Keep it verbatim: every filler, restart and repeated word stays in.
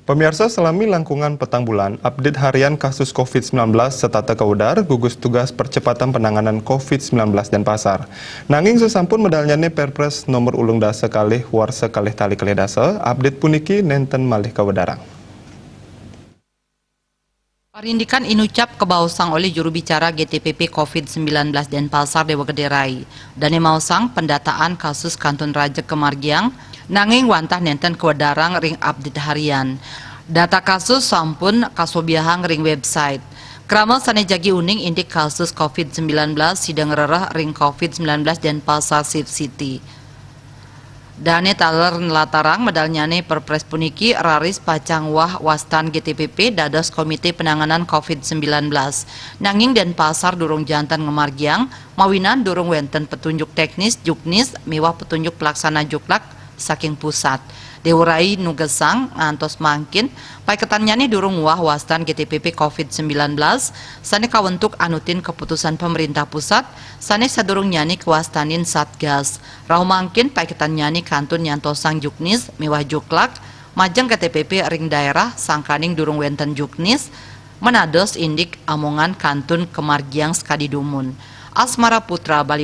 Pemirsa, salami langkungan petang bulan, update harian kasus covid sembilan belas setata kawedar, gugus tugas percepatan penanganan covid sembilan belas Denpasar. Nanging sasampun medalnyane Perpres nomor ulung dasa kalih warsa kalih tali kalih dasa, update puniki nenten malih kawedarang. Parindikan inucap kabaosang oleh juru bicara G T P P covid sembilan belas Denpasar Dewa Gede Rai. Dane maosang pendataan kasus kantun rajeg kamargiang, nanging wantah nenten kawedarang ring update harian. Data kasus sampun kasobiahang ring website. Krama sane jagi uning indik kasus covid sembilan belas sida ngrereh ring covid sembilan belas Denpasar Safe City. Dane taler nlatarang medalnyane Perpres puniki raris pacang wah wastan G T P P dados Komite Penanganan covid sembilan belas. Nanging Denpasar durung janten ngamargiang, mawinan durung wenten petunjuk teknis, juknis, miwah petunjuk pelaksana juklak saking pusat. Dewa Rai nugesang ngantos mangkin, paiketannyane durung wah wastan G T P P covid sembilan belas, sane kawentuk anutin keputusan pemerintah pusat, sane sadurungnyane kawastanin Satgas. Rauh mangkin paiketannyane kantun nyantosang juknis miwah juklak, majeng G T P P ring daerah sangkaning durung wenten juknis, menados indik amongan kantun kamargiang sakadi dumun. Asmara Putra, Bali.